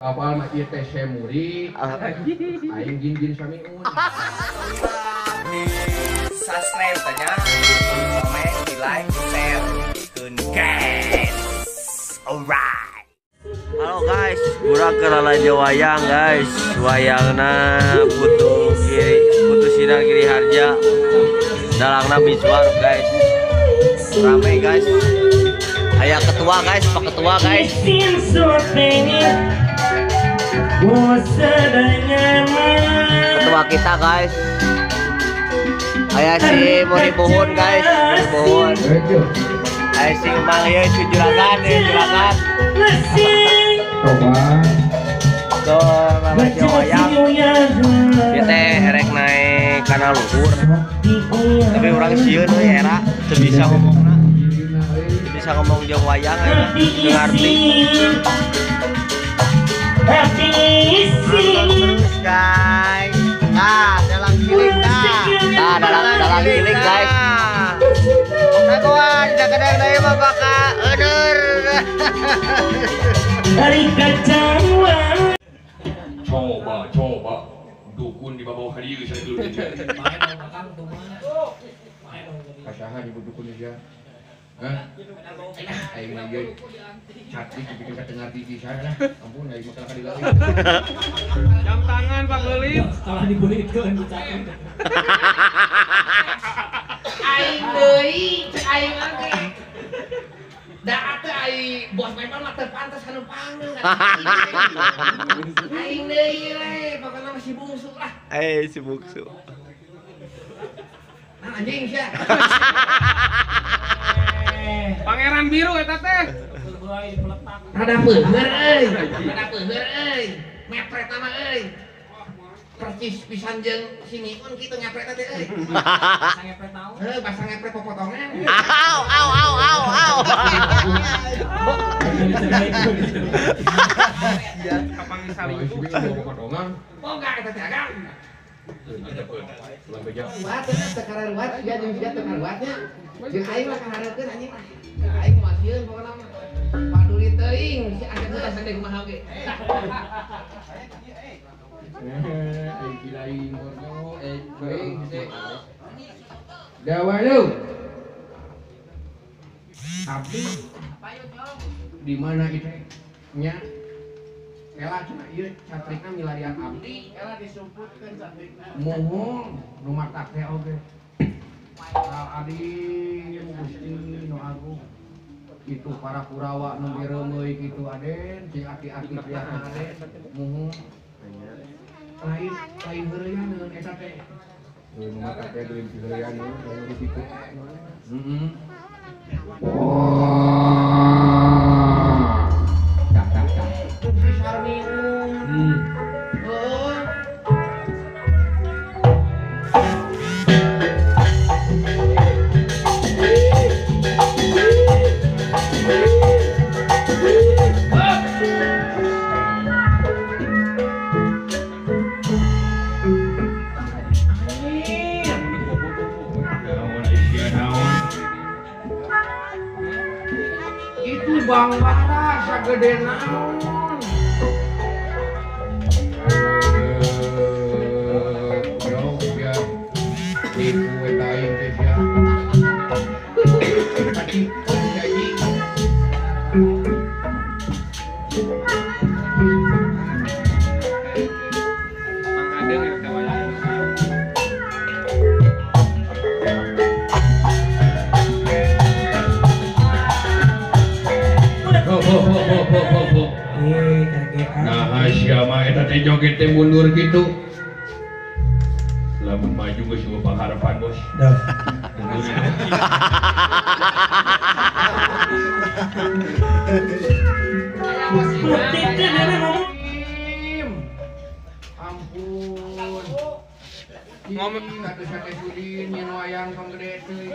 Kapal mah ieu teh semuri. Aing jin-jin samiun. Di subscribe tanya, di komen, di like, di share. Guys. Alright. Halo guys, urang keur lalajo wayang guys. Wayangna Putu Giri, Putu Sinar Giri Harja. Dalangna Miswar guys. Rame guys. Aya ketua guys, Pak Ketua guys. Ketua kita guys. Aya si Muri Buhun guys, Muri Buhun. Aya si Mang ieu si juragan, ieu juragan. Tuh, lalajo wayang. Ieu teh erek naik kana luhur. Tapi urang sieun euy era teu bisa ngomongna. Teu bisa ngomong jeung wayang euy, teu ngarti. Terus guys. Nah, dalang giling nah. Nah, dalang giling guys. Nah, kawan, kadang deui mah bakal eueur. Dari kacauan. Coba dukun di bawah kali saya dulu. Kasaha nyebut dukun aja. Hah? Aing mah ieu cantik bikin ka tengah TV saya lah. Ampun aing mah kalah lagi. Jam tangan Pak Gelit. Setelah dibulikeun dicatat. Aing deui, cek aing oge. Da teh ai bos memang mah teu pantes anu pangeun. Aing deui we, pokona mah si bungsu lah. Eh, si bungsu. Nah anjing sia. Pangeran biru eta teh. Rada peuheur euy. Rada peuheur euy. Mepret nama euy. Percis pisan jeung si Miun kitu ngepret teh euy. Basa ngepret naon? Heuh, basa ngepret popotongan. Au au au au au. Kapan disalingkuh? Popotongan. Boga eta teh agang. Lambe Ruwat teh karuwat sia jeung sia teu karuwatnya. Jeung aing mah kahareukeun anjing lah. Aing mah sieun pokona mah. Paduli teuing si Asep teh asa kumaha oge. Aing kilaing bornyo teuing teh. Dawalu. Abdi di mana itu nya? Ela cenah ieu catrikna milarian abdi. Ela disumputkeun catrikna. Muhun nu matak teh oge. Adi Gusti nu agung. Itu para Kurawa nu direumeuy kitu aden, cing aki-aki priatna aden. Muhun. Lain lain heureuyaneun eta teh. Nu matak teh deui heureuyaneun lain di situ. Heeh. Dah dah dah. Si Sarmiun. Oh. Itu Bang Bara sagede naon. Yo ya. Ibu eta aing teh sia. Gaji. Mang Adeng eta wayang. Nah, siapa eta teh joget teh mundur gitu. Lamun maju geus eueuh pangharapan, Bos. Dah. Mundur. Ampun. Ngomong atuh sate sudin nyeun wayang tong gede teuing.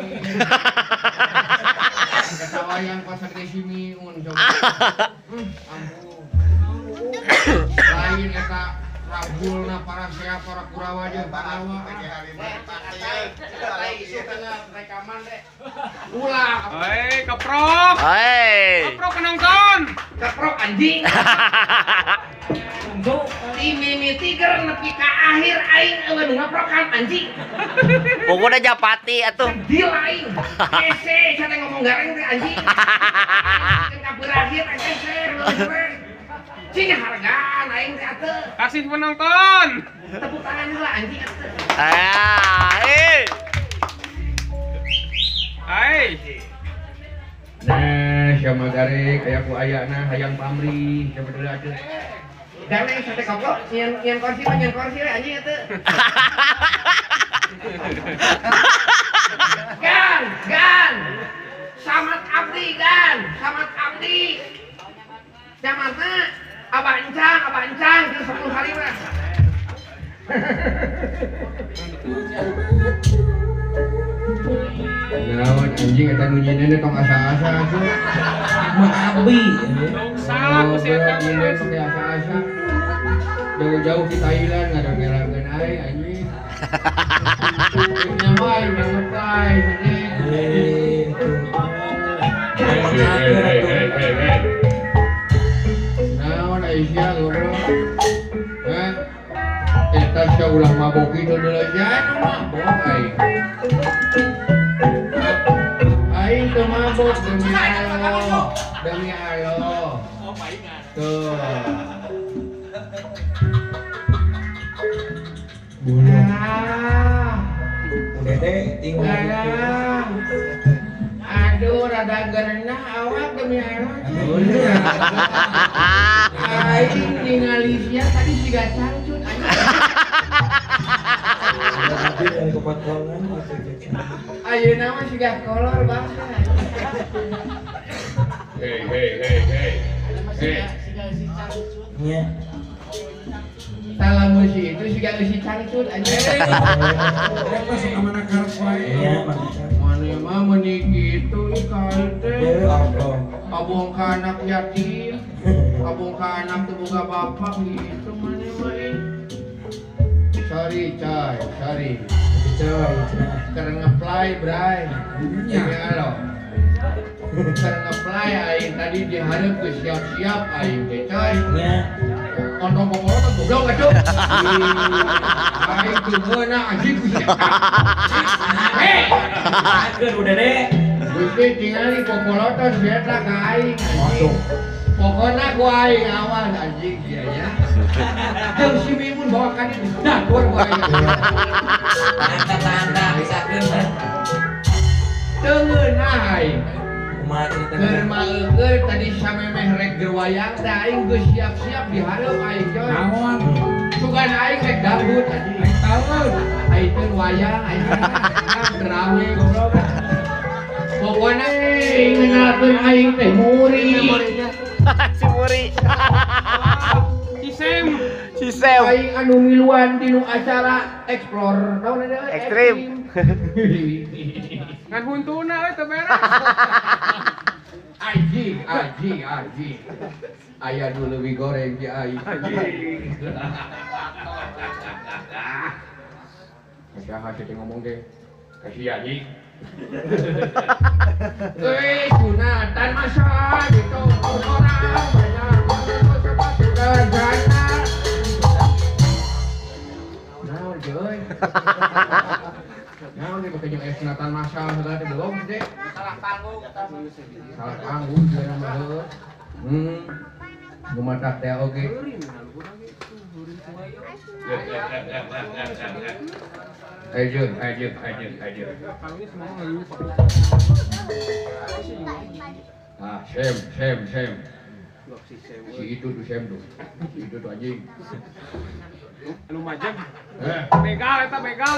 Eta wayang pas sagede si Miun coba. Ampun. Lain eta rabulna para sea para Kurawa jeung Pandawa. Ulah. Hei, keprok. Hei. Keprok penonton. Keprok anjing. siger nepi ka akhir aing eueuh nu ngaprokan anjing. Pokoknya japati atuh. Deal aing. Hese sia teh ngomong gareng teh anjing. Ka berakhir hese. Cing hargaan aing teh atuh. Kasih penonton. Tepuk tangan heula anjing atuh. Ah, eh. Ai. Nah, siapa garek aya ku ayana hayang pamrih sabenerna atuh. Dan aing sate koplo nyian kursi mah nyian kursi we anjing atuh. Gan, gan. Samat abdi gan, samat abdi. Jamatna abah encang jeung 10 kali mah. Naon anjing eta nu nyieunna tong asa-asa atuh. Mah abdi. Ruksak ku si eta nyieunna tong asa-asa. Jauh-jauh di Thailand ngadangerakeun aing anjing. Nyawa aing ngeplay anjing. Hei. Naon Aisyah goblok. Hah? Eta sia ulah mabok kitu deui sia nu mabok aing. Aing teu mabok demi Allah. Demi Allah. Oh, palingan. Tuh. Dede tinggal. Aduh, rada gerenah awak demi Allah. Aing ningali sia tadi siga cangcut anjing. Ayeuna mah siga kolor bangsa. Hey hey hey hey. Hey. Nya. Salah si itu siga eusi cangcut anjing. Rek masuk ka mana karep wae. Nya mana mah meuni kitu ikal teh. Abong ka anak yatim, abong ka anak teu boga bapak gitu mana mah ih. Sorry coy, sorry. Coy, keur ngeplay bray. Nya lo. Keur ngeplay aing tadi dihareup geus siap-siap aing teh coy. Nya. Kontong kokoro goblok atuh. Aing teu meunang anjing ku sia. Hei. Ageun udah deh. Gusti tingali kokoloton sia ka aing anjing. Pokona ku aing awas anjing sia nya. Jeung si Mimun bawa ka dieu dapur ku aing. Tanda-tanda misalkeun mah. Teu ngeunah aing. Kumaha cerita? Keur maeukeun tadi samemeh rek gerwayang teh aing geus siap-siap di hareup aing coy. Naon? Sugan aing rek dangdut anjing. Aing tahu. Aing teh wayang aing rame goblok. Pokona ngenalkeun aing teh Muri. Si Muri. Si Sem. Si Sem. Aing anu miluan dinu acara explore naon eta? Ekstrim. Ngan huntuna we teu beres. Anjing, anjing, anjing. Aya nu leuwih goreng ti aing. Anjing. Saha teh ngomong teh? Kasih anjing. Euy, sunatan masa gitu orang banyak sepatu dan jana. Naon euy? Naon teh make jeung aya sunatan masal segala teh belum teh. Salah panggung. Salah panggung jeung mah heuh. Gumatak teh oge. Ayo, ayo, ayo, ayo. Ah, Sem, Sem, Sem. Si itu tuh Sem tuh. Si itu tuh anjing. Anu majeng. Begal eta begal.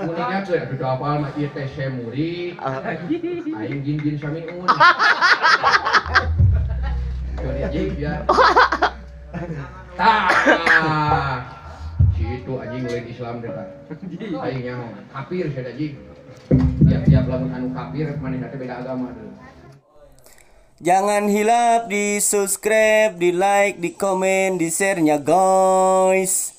Mun ingatkeun atuh teu apal mah ieu teh Sem Muri. Aing jin-jin samiun. Sorry anjing ya. Tah. Si itu anjing lain Islam teh tah. Aing nyaho kafir sia anjing. Tiap-tiap lamun anu kafir manehna teh beda agama teh. Jangan hilap di subscribe, di like, di komen, di share-nya guys.